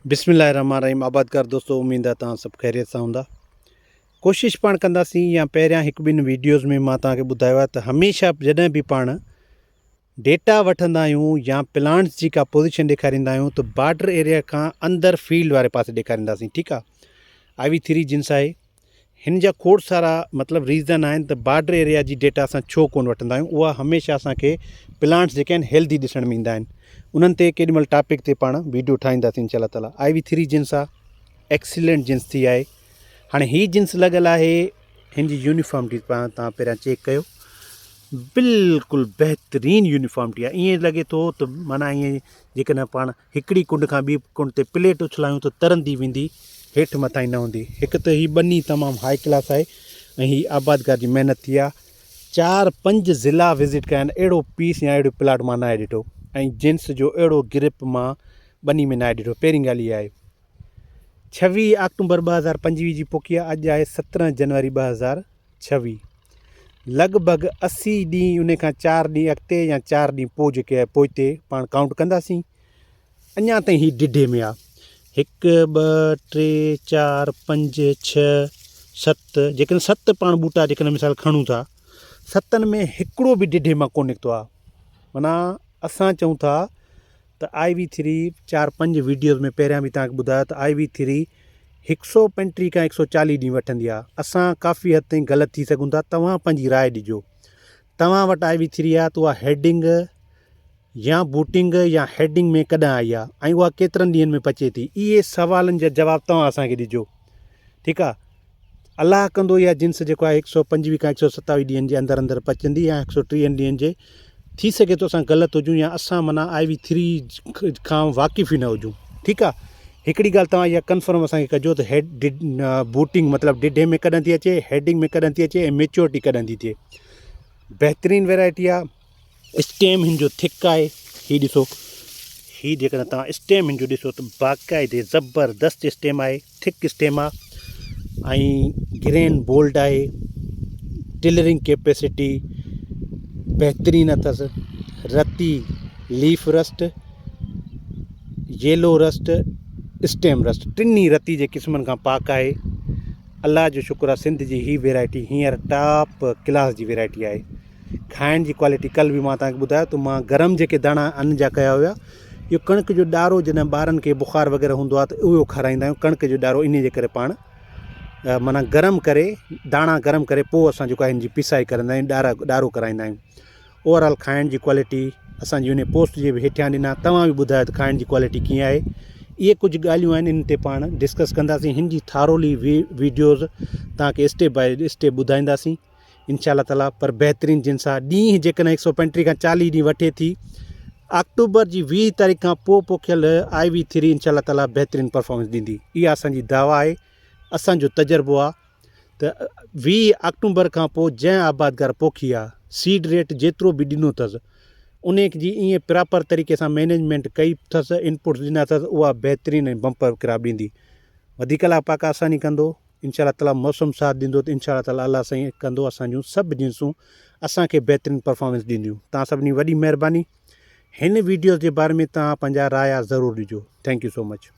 بسم الله الرحمن الرحيم آبادگار دوستو اميد آ توهان سڀ خيريت سان هوندا ڪوشش پاڻ ڪنداسين يا پهريان هڪ ٻن ويڊيوز ۾ مان توهان کي ٻڌايو آهي ته هميشه جڏهن به پاڻ ڊيٽا وٺندا آهيون يا پلانٽس جي ڪا پوزيشن ڏيکاريندا آهيون ته بارڊر ايريا کان اندر فيلڊ واري پاسي ڏيکارينداسين ٺيڪ آ آئي وي ٿري جنس آهي هن جا کوڙ سارا مطلب ريزن آهن ته بارڊر ايريا جي ڊيٽا اسان ڇو ڪونه وٺندا آهيون اها هميشه اسان کي پلانٽس جيڪي آهن هيلدي ڏسڻ ۾ ايندا آهن انهن تي ڪيڏي مهل ٽاپڪ تي پاڻ ويڊيو ٺاهينداسين انشاء الله تعالي آئي وي ٿري جنس آهي ايڪسيلنٽ جنس ٿي آهي هاڻي هي جنس لڳل آهي هن جي يونيفارمٽي پاڻ تان پهريان چيڪ ڪيو بلڪل بهترين يونيفارمٽي آهي ائين لڳي ٿو ته معنيٰ ائين جيڪڏهن پاڻ هڪڙي ڪنڊ کان ٻي ڪنڊ تي پليٽ اڇلايون ته ترندي ويندي، هيٺ مٿاهين نه هوندي. هڪ ته هي ٻني تمام هاء ڪلاس آهي ۽ هي آبادگار جي محنت ٿي آ. چار پنج ضلعا وزٽ ڪيا آهن اهڙو پيس يا اهڙو پلاٽ مان ناهي ڏٺو ۽ جنس جو اهڙو گرپ مان ٻني ۾ ناهي ڏٺو. پهرين ڳالهه اها آهي. 26 آڪٽومبر 2025 جي پوکي آ اڄ آهي 17 جنوري 2026. لڳ ڀڳ 80 ڏينهن ان کان چار ڏينهن اڳتي يا چار ڏينهن پوء جيڪي آهي پوئتي پاڻ ڪائونٽ ڪنداسين اڃا تائين هي ڊڍي ۾ آ هڪ ٻه ٽي چار پنج ڇهه ست جيڪڏهن ست پاڻ ٻوٽا جيڪڏهن مثال کڻون ٿا ستن ۾ هڪڙو به ڊڍي مان ڪونه نڪتو آ معنيٰ اسان چئون ٿا ته آئي وي ٿري چار پنج ويڊيوز ۾ پهريان به توهان کي ٻڌايو ته آئي وي ٿري هڪ سو پنٽيهه کان هڪ سو چاليهه ڏينهن وٺندي آهي اسان ڪافي حد تائين غلط ٿي سگهون ٿا توهان پنهنجي راء ڏجو توهان وٽ آئي وي ٿري آهي ته اها هيڊنگ يا بوٽنگ يا هيڊنگ ۾ ڪڏهن آئي آهي ۽ اها ڪيترن ڏينهن ۾ پچي ٿي اهي سوالن جا جواب توهان اسان کي ڏجو ٺيڪ آهي الله ڪندو اها جنس جيڪو آهي هڪ سئو پنجويهه کان هڪ سئو ستاويهه ڏينهن جي اندر اندر پچندي يا هڪ سئو ٽيهن ڏينهن جي ٿي سگهي ٿو اسان غلط هجون يا اسان معنيٰ آئي وي ٿري کان واقف ئي نه هجون ٺيڪ آهي هڪڙي ڳالهه توهان اها ڪنفرم اسان کي ڪجو ته هيڊ بوٽنگ مطلب ڊڍي ۾ ڪڏهن ٿي اچي هيڊنگ ۾ ڪڏهن ٿي اچي ۽ ميچورٽي ڪڏهن ٿي ٿئي بهترين ويرائٽي آهي اسٽيم هن جو ٿڪ آهي هي ڏسو هي جيڪڏهن توهان اسٽيم هن جو ڏسو ته باقاعدي زبردست اسٽيم آهي ٿڪ اسٽيم آهي ۽ گرين بولڊ آهي ٽلرنگ ڪيپيسٽي بهترين اٿس رتي leaf rust yellow rust stem rust ٽنهي رتي جي قسمن کان پاڪ آهي الله جو شڪر آهي سنڌ جي هي ويرائٽي هينئر ٽاپ ڪلاس جي ويرائٽي آهي کائڻ جي ڪوالٽي ڪلهه به مان توهان کي ٻڌايو ته مان گرم جيڪي داڻا ان جا ڪيا هيا اهو ڪڻڪ جو ڏارو جڏهن ٻارن کي بخار وغيره هوندو آهي ته اهو کارائيندا آهيون ڪڻڪ جو ڏارو انهي جي ڪري پاڻ معنيٰ گرم ڪري داڻا گرم ڪري پوء اسان جيڪو آهي ان جي پسائي ڪرندا آهيون ڏارا ڏارو ڪرائيندا آهيون اوور آل کائڻ جي ڪوالٽي اسان جي ان پوسٽ جي به هيٺيان ڏنا توهان به ٻڌايو ته کائڻ جي ڪوالٽي ڪيئن آهي اهي ڪجهه ڳالهيون آهن ان تي پاڻ ڊسڪس ڪنداسين هن جي ٿارولي ويڊيوز توهان کي اسٽيپ باء اسٽيپ ٻڌائينداسين انشاء الله تعالي پر بهترين جنس آ ڏينهن جيڪڏهن هڪ سو پنٽيهه کان چاليهه ڏينهن وٺي ٿي آڪٽوبر جي 20 تاريخ کان پوء پوکيل آئي وي ٿري انشاء الله تعالي بهترين پرفارمنس ڏيندي اها اسان جي دعويٰ آهي اسان جو تجربو آ ته 20 آڪٽوبر کان پوء جنهن آبادگار پوکي آ سيڊ ريٽ جيترو به ڏنو اٿس ان جي ائين پراپر طريقي سان مينيجمينٽ ڪئي اٿس انپوٽس ڏنا اٿس اها بهترين ۽ بمپر ڪراپ ڏيندي وڌيڪ الله پاڪ آساني ڪندو انشاء الله تعالي موسم ساٿ ڏيندو ته انشاء الله تعالي الله سائين ڪندو اسان جون سڀ جنسون اسان کي بهترين پرفارمنس ڏينديون توهان سڀني وڏي مهرباني هن ويڊيوز جي باري ۾ توهان پنهنجا رايا ضرور ڏجو thank you so much.